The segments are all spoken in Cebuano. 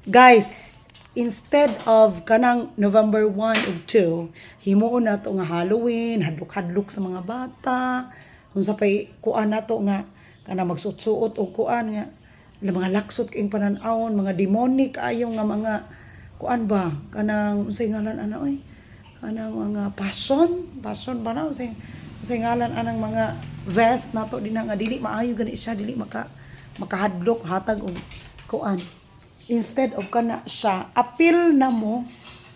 Guys, instead of kanang November 1 ug 2, himuon nato nga Halloween, hadlok-hadlok sa mga bata, unsa pay kuan nato nga kanang magsuot-suot og kuan nga mga laksot kaayong panan-awon, mga demonic ayo nga mga kuan ba, kanang unsay ngalan ana oy, kanang mga passion, passion ba na, unsay ngalan anang mga vest nato dinha nga dili maayo gani siya, dili makahadlok, hatag og kuan. Instead of kana siya, apil na mo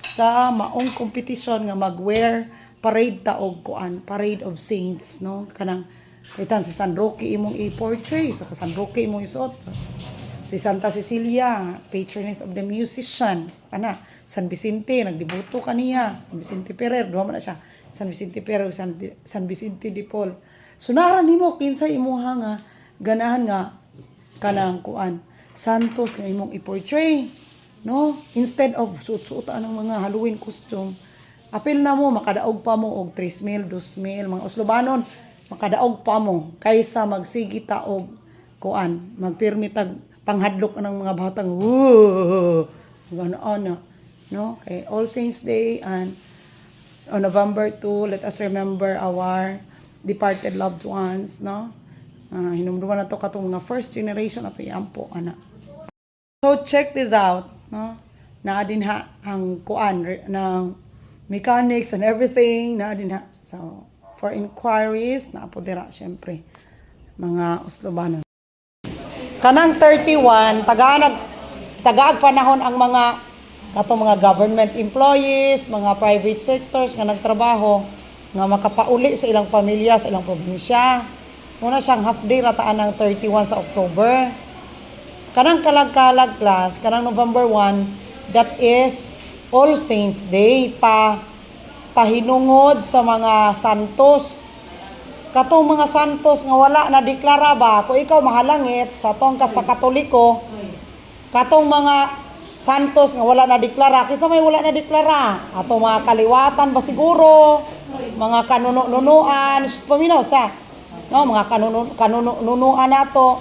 sa maong competition nga mag-wear parade ta og kuan, parade of saints, no? Kanang kaitan si San Roque imong i-portray, sa San Roque imong isuot, si Santa Cecilia, patroness of the musician, kana San Vicente, nagdebuto kaniya San Vicente Ferrer. Duha man na siya, San Vicente Ferrer, San Vicente de Paul. So nara nimo kinsa imuha nga ganahan nga kanang kuan, santos nga imong i-portray, no? Instead of suot-suot ang mga Halloween costume, apil na mo, makadaog pa mo og 3,000, 2,000, mga Oslobanon, makadaog pa mo kaysa magsigi ta og kuan, magpirmi tag panghadlok ng mga batang woo gano ana, no? Kay All Saints Day and on November 2, let us remember our departed loved ones, no? Hinumduman na to katong mga first generation ato iampo ana. So check this out, no? Naa din ha ang kuan ng mechanics and everything, naa din ha. So for inquiries, naa po dira syempre, mga Oslobanon. Kanang 31, tagaanag tagaag panahon ang mga katong mga government employees, mga private sectors nga nagtrabaho nga makapauli sa ilang pamilya sa ilang probinsya. Muna siyang half day rataan ng 31 sa October. Kanang kalag-kalag, class, kanang November 1, that is All Saints Day, pa pahinungod sa mga santos. Katong mga santos nga wala na deklara ba, kung ikaw mahalangit sa atong ka sa Katoliko, katong mga santos nga wala na deklara, kinsa may wala na deklara? Atong mga kaliwatan ba siguro, mga kanuno-nunuan, paminaw sa, no, mga kanuno kanuno-nunuan nato.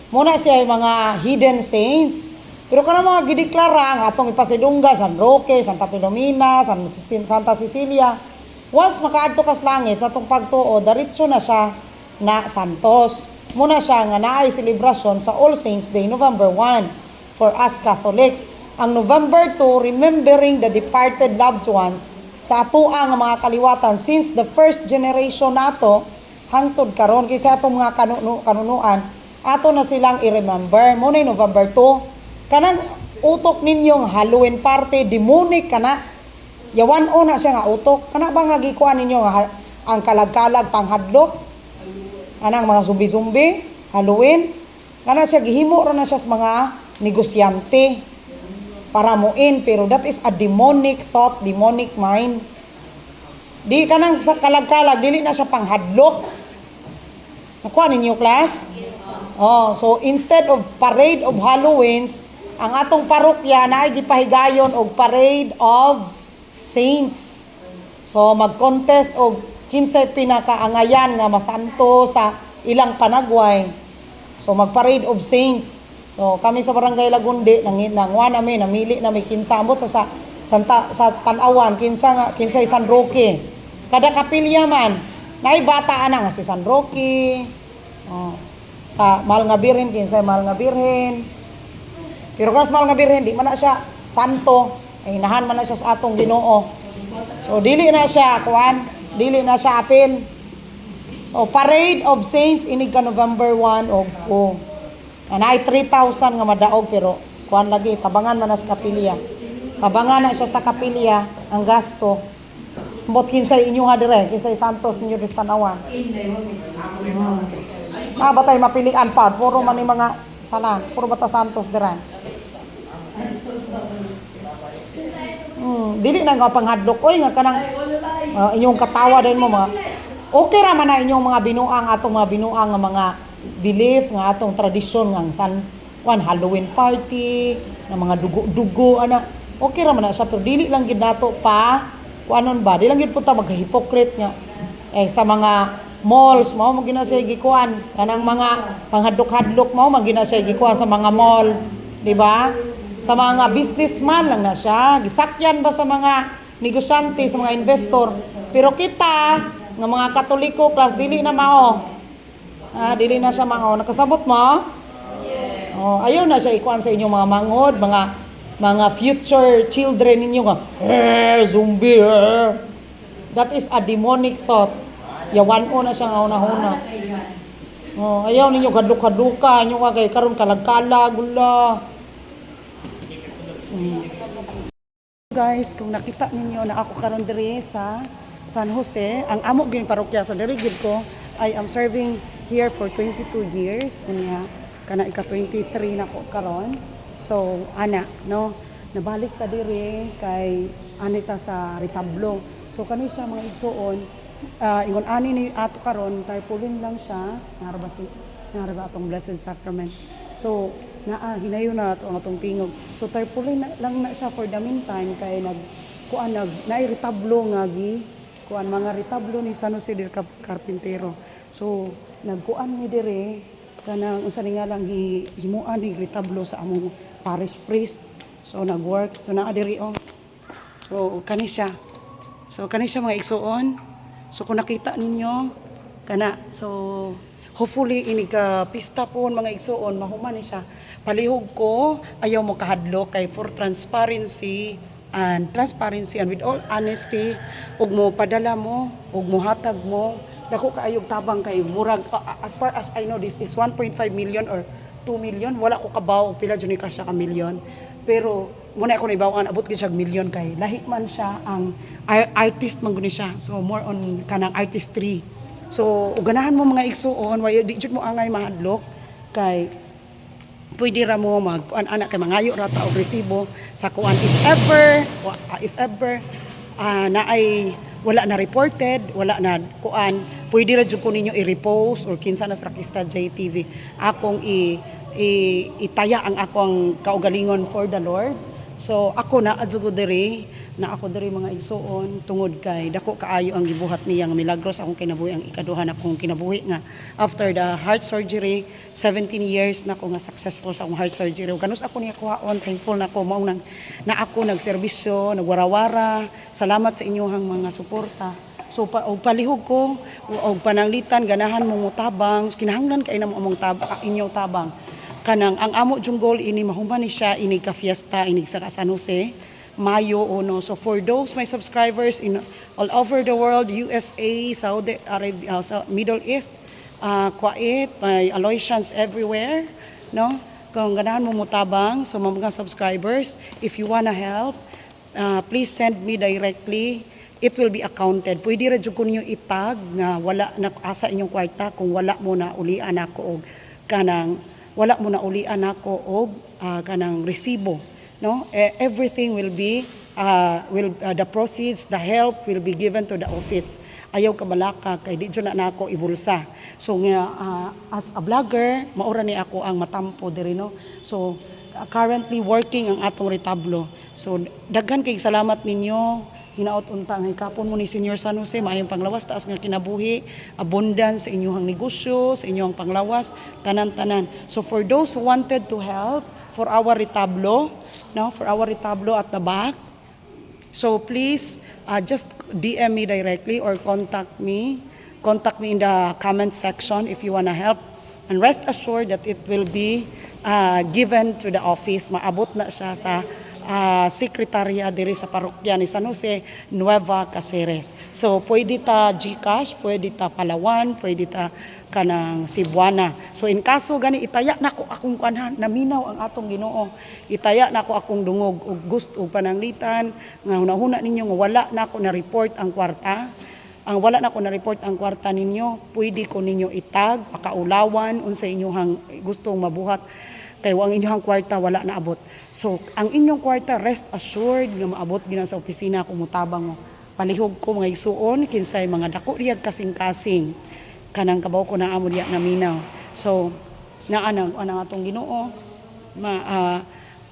Muna siya yung mga hidden saints. Pero kanang mga gideklara nga atong ipasidungga, San Roque, Santa Filomena, Santa Cecilia, once makaadto kas langit sa atong pagtuo, diretso na siya na santos. Muna siya nga naay selebrasyon sa All Saints Day, November 1, for us Catholics. Ang November 2, remembering the departed loved ones sa atoa nga mga kaliwatan since the first generation nato hangtod karon, kaysa atong mga kanunuan, ato na silang i-remember. Mo na November 2. Kanang utok ninyong Halloween party, demonic kana. Yawan o na siya nga utok. Kana ba nga gikuan ninyo nga ang kalag-kalag panghadlok? Anang mga zumbi-zumbi, Halloween. Kana siya gihimo ra na siya sa mga negosyante para moin, pero that is a demonic thought, demonic mind. Di kanang sa kalag-kalag dili na siya panghadlok. Nakuha ninyo, class? Oh, so instead of parade of Halloweens, ang atong parokya na ay gipahigayon og parade of saints. So mag-contest og kinsay pinakaangayan nga masanto sa ilang panagway. So mag-parade of saints. So kami sa Barangay Lagundi nang nangwa nami, namili nami kinsa ambot sa Santa sa Tan-awan, kinsa nga kinsay San Roque. Kada kapilya man naay bata ana nga si San Roque. Oh, sa Mahal nga Birhen, kinsay Mahal nga Birhen. Pero kung sa Mahal nga Birhen, di man na siya santo, ay inahan man na siya sa atong Ginoo. So dili na siya kuan, dili na siya apil. So Parade of Saints inig ka November 1 og 2. Anay 3,000 nga madaog, pero kuan lagi, tabangan man na sa kapilya. Tabangan na siya sa kapilya ang gasto. Mbot kinsay inyo ha dire, kinsay santos ninyo diri sa Tanawan. Ah, batay mapilian pa, puro man ni mga salan, puro bata santos dire. Dili na nga panghadlok oy nga kanang inyong katawa din mo mga okay ra man na inyong mga binuang, atong mga binuang nga mga belief nga atong tradisyon nga ang San Juan Halloween party nga mga dugo-dugo ana, okay ra man na siya, pero dili lang gid nato pa kuanon ba, di lang gid punta magka-hypocrite nga eh sa mga malls mao mo gina siya gikuan kanang mga panghadlok-hadlok, mao man gina siya gikuan sa mga mall, di ba? Sa mga businessman lang na siya. Gisakyan ba sa mga negosyante, sa mga investor. Pero kita, nga mga Katoliko, class, dili na mao. Ah, dili na siya mao. Nakasabot mo? Oh, ayaw na siya ikuan sa inyong mga manghod, mga future children ninyo nga, "Eh, zombie, eh." That is a demonic thought. Yawan na siya nga una-una. Oh, ayaw ninyo kadlok-kadluka, inyo nga kay karon kalag-kalag, gula. Guys, kung nakita ninyo na ako karon diri sa San Jose, ang amo gyud parokya sa diri gid ko, I am serving here for 22 years unya kana ika 23 na ko karon. So ana no, nabalik ta diri kay anita sa retablo. So kani siya, mga igsuon, ingon ani ni ato karon, tarpaulin lang siya, nara ba si nara ba atong Blessed Sacrament. So naa hinayo na ato ang atong tingog. So tarpaulin na lang na siya for the meantime kay nag kuan nag naay retablo nga gi kuan, mga retablo ni San Jose del Carpintero. So nagkuan mi dire kanang unsa ni nga lang hi, himuan ni retablo sa among parish priest. So nag-work. So naa diri oh. So kani siya. So kani siya, mga igsuon. So kung nakita ninyo kana, so hopefully ini ka pista po, mga igsuon, mahuman ni siya. Palihog ko ayaw mo kahadlok kay for transparency and with all honesty ug mo padala mo ug mo hatag mo, dako kaayog tabang kay murag as far as I know, this is 1.5 million or 2 million. Wala ko kabaw pila jud ni ka siya ka million, pero muna ako naibawan abot gid siya og million kay lahi man siya ang artist man gud ni siya. So more on kanang artistry. So ug ganahan mo, mga igsuon, way di jud mo angay mahadlok kay pwede ra mo mag kuan ana kay mangayo ra ta og resibo sa kuan if ever na ay wala na reported, wala na kuan, pwede ra jud ko ninyo i-repost or kinsa na sa Rakista JTV akong i itaya ang akong kaugalingon for the Lord. So ako na adto ko diri na ako diri, mga igsuon, tungod kay dako kaayo ang gibuhat niya nga milagros akong kinabuhi, ang ikaduha na akong kinabuhi nga after the heart surgery. 17 years na ako nga successful sa akong heart surgery ug kanus ako niya kuhaon, thankful na ako mao nang na ako nagserbisyo, nagwarawara. Salamat sa inyong mga suporta. So pa, og palihog ko og pananglitan ganahan mo motabang, kinahanglan kay namo among inyong tabang. Kanang ang amo jung goal ini mahuman ni siya inig ka fiesta inig sa San Jose, Mayo 1. So for those my subscribers in all over the world, USA, Saudi Arabia, sa Middle East, Kuwait, may Aloysians everywhere, no? Kung ganahan mo mutabang, so mga subscribers, if you wanna help, please send me directly. It will be accounted. Pwede ra jud ko ninyo itag nga wala na asa inyong kwarta kung wala mo na ulian ako og kanang wala mo na ulian ako og kanang resibo, no? Eh, everything will be will the proceeds, the help will be given to the office. Ayaw ka balaka kay di jud na nako ibulsa. So nga as a vlogger, maura ni ako ang matampo diri, no? So currently working ang atong retablo. So daghan kay salamat ninyo. Hinaot unta nga hikapon mo ni Senior San Jose, maayong panglawas, taas nga kinabuhi, abundance sa inyong negosyo, sa inyong panglawas, tanan-tanan. So for those who wanted to help for our retablo, no, for our retablo at the back, so please just DM me directly or contact me. Contact me in the comment section if you wanna help. And rest assured that it will be given to the office. Maabot na siya sa sekretarya diri sa parokya ni San Jose, Nueva Caceres. So pwede ta GCash, pwede ta Palawan, pwede ta kanang Cebuana. So in kaso gani itaya nako akong kuanhan, naminaw ang atong Ginoo. Itaya nako akong dungog og gusto og pananglitan nga hunahuna ninyo nga wala nako na report ang kwarta. Ang wala na ko na report ang kwarta ninyo, pwede ko ninyo itag, pakaulawan unsa inyong gustong mabuhat kay ang inyong kwarta wala na abot. So ang inyong kwarta, rest assured nga maabot gina sa opisina kung mutabang mo. Palihog ko, mga igsuon, kinsay mga dako riyag kasing-kasing kanang kabaw ko na amo diya naminaw. So naa nang anang atong Ginoo ma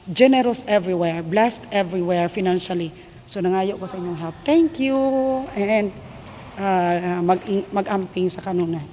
generous everywhere, blessed everywhere financially. So nangayo ko sa inyong help. Thank you and mag mag-amping sa kanunay.